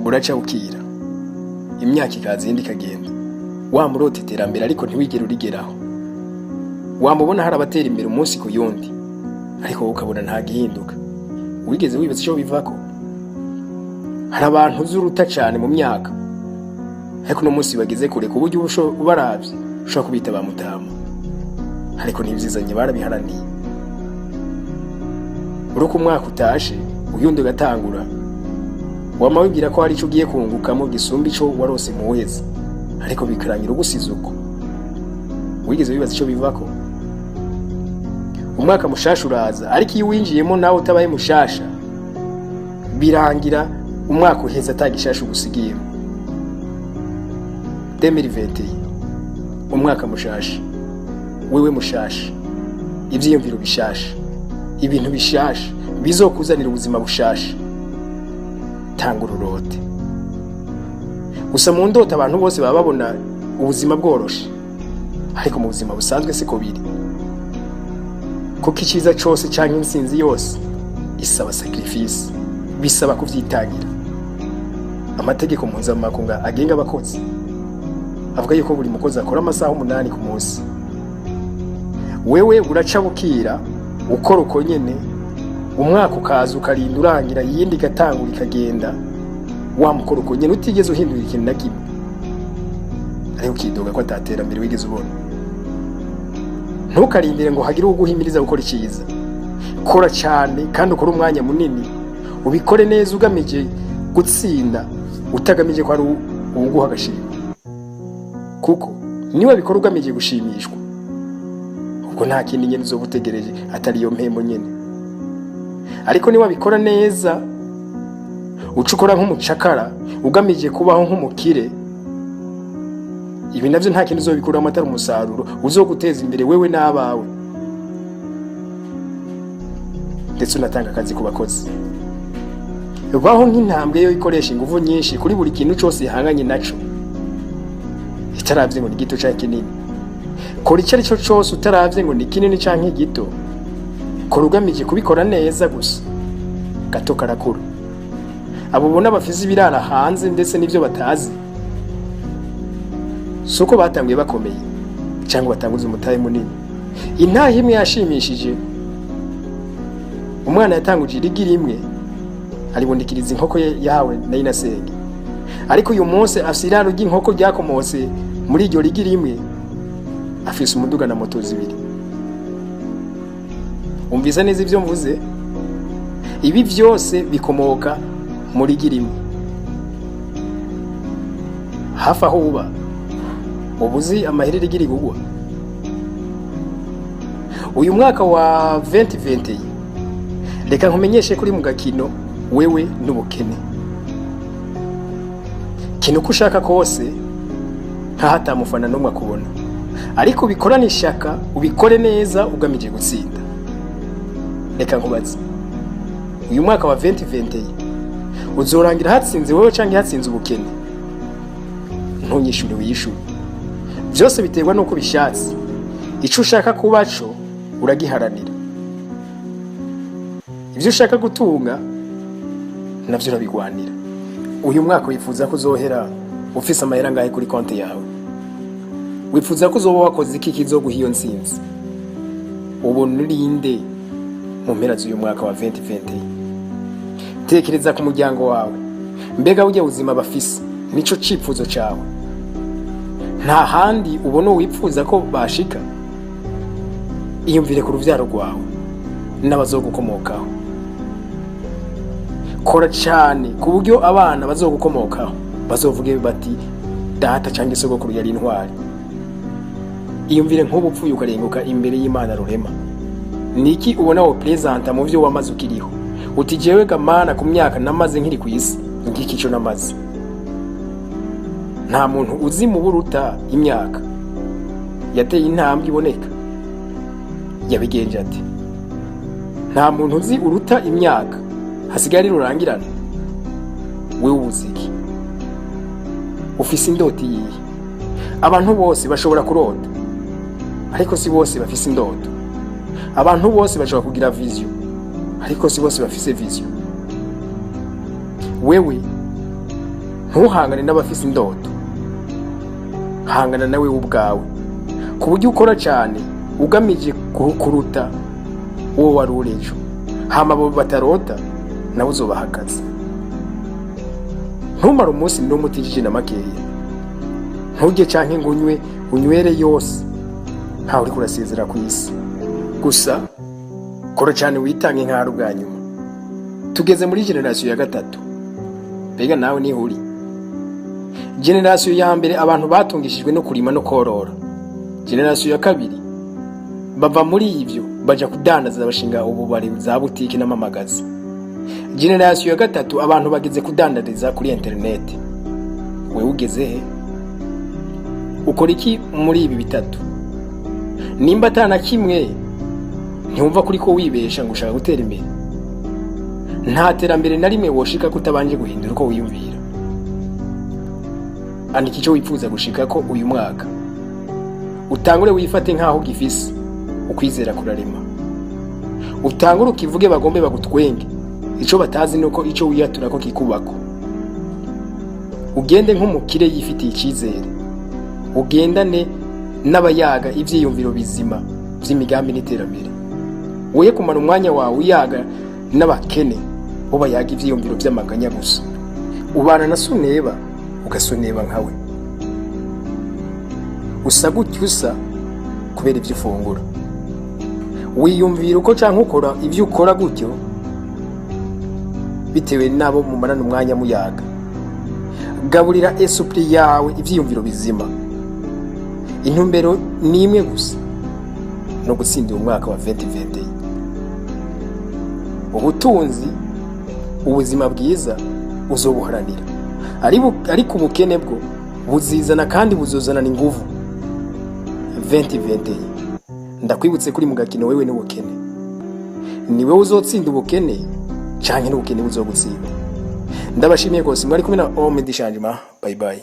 Buraca bukira, imyaka ikaza iyindi ikagenda, wamurota iterambere ariko ntiwigere urigeraho. Wamubona hari abatera imbere umunsi ku yundi, ariko wowe ukabona nta gihinduka. Wigeze wibaza ico bivako? Hari abantu uzi uruta cane mu myaka, ariko uno munsi bageze kure ku buryo ubaravye ushobora kubita ba mutama, ariko ntivyizanye, barabiharaniye. Uruko umwaka utashe uyundi ugatangura, wama wibwira ko hari ico ugiye kungukamo gisumba ico warose mu uheze, ariko bikarangira ugusize uko. Wigeze wibaza ico bivako? Umwaka mushasha uraza, ariko iyo uwinjiyemo nawe utabaye mushasha, birangira umwaka uheze ata gishasha ugusigiyemo. 2021, umwaka mushasha, wewe mushasha, ivyiyumviro bishasha, ibintu bishasha bizokuzanira ubuzima bushasha. Tanga ururote. Gusa mu ndoto abantu bose baba babona ubuzima bworoshe, ariko mu buzima busanzwe siko biri, kuko iciza cose canke intsinzi yose isaba sacrifice, bisaba kuvyitangira. Amategeko mpuzamakungu agenga abakozi avuga yuko buri mukozi akora amasaha 8 ku munsi. Wewe uraca bukira ukora uko nyene, umwaka ukaza ukarinda urangira, iyindi igatangura ikagenda, wamukora uko nyene, utigeze uhindura ikintu na kimwe, ariko ukidoga ko ataterambere wigeze ubona. Ntukarindire ngo hagire uguhimiriza gukora iciza. Kora cyane kandi ukore umwanya munini, ubikore neza ugamije gutsinda, utagamije ko ari uwuguha agashimwe, kuko niba bikora ugamije gushimishwa, ubwo nta kindi nyene uzoba utegereje atari iyo mpembo nyene. Ariko niba bikora neza, uca ukora nk'umucakara ugamije kubaho nk'umukire, ibi navyo nta kindi uzobikuramo atari umusaruro uzoguteza imbere wewe n'abawe, ndetse unatanga akazi ku bakozi. Baho nk'intambwe yo ikoresha ingufu nyinshi kuri buri kintu cose ihanganye naco, itaravye ngo ni gito canke kinini. Kora icyo ari cyo cose utaravye ngo ni kinini canke gito. Kora ugamije kubikora neza gusa. Gato karakura. Abo ubona bafise ibirara hanze ndetse n'ivyo batazi, si uko batanguye bakomeye cyangwa batanguze umutahe munini. Intahe imwe yashimishije: umwana yatanguje irigi rimwe, aribundikiriza inkoko ye yahawe na inasenge, ariko uyu munsi afise iraro ry'inkoko ryakomotse muri iryo rigi rimwe, afise umuduga na moto zibiri. Umvise neza ivyo mvuze? Ibi vyose bikomoka muri igi rimwe. Hafi aho uba, uba uzi amahera irigi rigugwa? Uyu mwaka wa 2020, reka nkumenyeshe kuri mu gakino wewe n'ubukene. Kina uko ushaka kose, nkaho atamufana n'umwe akubona, ariko ubikorane ishaka, ubikore neza ugamije gutsinda. Reka nkubaze: uyu mwaka wa 2020 uzorangira hatsinze wewe canke hatsinze ubukene? Ntunyishure, wiyishure. Byose biterwa n'uko ubishatse. Ico ushaka kuba co uragiharanira, ibyo ushaka gutunga navyo urabigwanira. Uyu mwaka wifuza ko uzohera ufise amahera angahe kuri konti yawe? Wifuza ko uzoba wakoze iki kizoguha iyo ntsinzi? Ubona urinde mu mpera z'uyu mwaka wa 2020? Tekereza ku muryango wawe. Mbega burya buzima bafise nico cifuzo cawe? Nta handi ubona wipfuza ko bashika? Iyumvire ku ruvyaro rwawe n'abazogukomokaho. Kora cyane ku buryo abana bazogukomokaho bazovuge bati: "Data cyangwa isogokuru yari intwari." Iyumvire nk'ubu upfuye ukarenguka imbere y'Imana Rurema, niki ubona wo presenta mu byo wamaze ukiriho, uti: "Jewe gamana, ku myaka namaze nkiri ku isi, ngiki ico namaze"? Nta muntu uzi mu buruta imyaka yateye intambwe iboneka. Yabigenje ati? Nta muntu uzi uruta imyaka hasigaye ari rurangirana. Wewe ubuze iki? Ufise indoto iyihe? Abantu bose bashobora kurota, ariko si bose bafise indoto. Abantu bose bashobora kugira vision, ariko si bose bafise vision. Wewe Ntuhangane n'abafise indoto, hangana nawe ubwawe, ku buryo ukora cyane ugamije kuruta uwo wari uri ejo. Hama abo batarota nawe uzobaha akazi. Ntumare umunsi n'umwe utijije na makeya. Nturye canke ngo unywe, unywere yose ntawe uriko urasezera ku isi. Gusa kora cyane, witange nk'aho ari ubwa nyuma. Tugeze muri génération ya gatatu. Mbega nawe niho uri? Génération ya mbere, abantu batungishijwe no kurima no korora. Génération ya kabiri, bava muri ivyo baja kudandaza, bashinga ububari, za butike n'amamagazi. Génération ya gatatu, abantu bageze kudandariza kuri interineti. Wewe ugeze he? Ukora iki muri ibi bitatu? Nimba atana kimwe, ntiwumva kuri ko wibesha ngo ushaka gutera imbere. Nta terambere na rimwe woshika ko utabanje guhindura uko wiyumvira. Andika icyo wifuza gushika ko uyu mwaka, utangure wifate nk'aho ugifise. Ukwizera kurarema. Utangure ukivuge, bagombe bagutwenge. Ico batazi nuko ico wiyatura ko kikubako. Ugende nk'umukire yifitiye icyizere, ugendane n'abayaga ivyiyumviro bizima vy'imigambi n'iterambere. Woye kumara umwanya wawe uyaga n'abakene, bo bayaga ivyiyumviro vy'amaganya gusa. Ubana na suneba, ugasuneba nkawe. Usa gutya usa kubera ivyo ufungura. Wiyumvira uko canke ukora ivyo ukora gutyo bitewe n'abo mumarana umwanya muyaga. Gaburira esprit yawe ivyiyumviro bizima. Intumbero ni imwe gusa, no gutsindira umwaka wa 2021 ubutunzi, ubuzima bwiza uzobuharanira. Ariko ubukene bwo buzizana kandi buzozanana inguvu. 2021, ndakwibutse kuri mu gakino wewe n'ubukene. Ni wowe uzotsinda ubukene canke n'ubukene buzogutsinda? Ndabashimiye rwose. Mwari kumwe na Homme du Changement. Bye bye.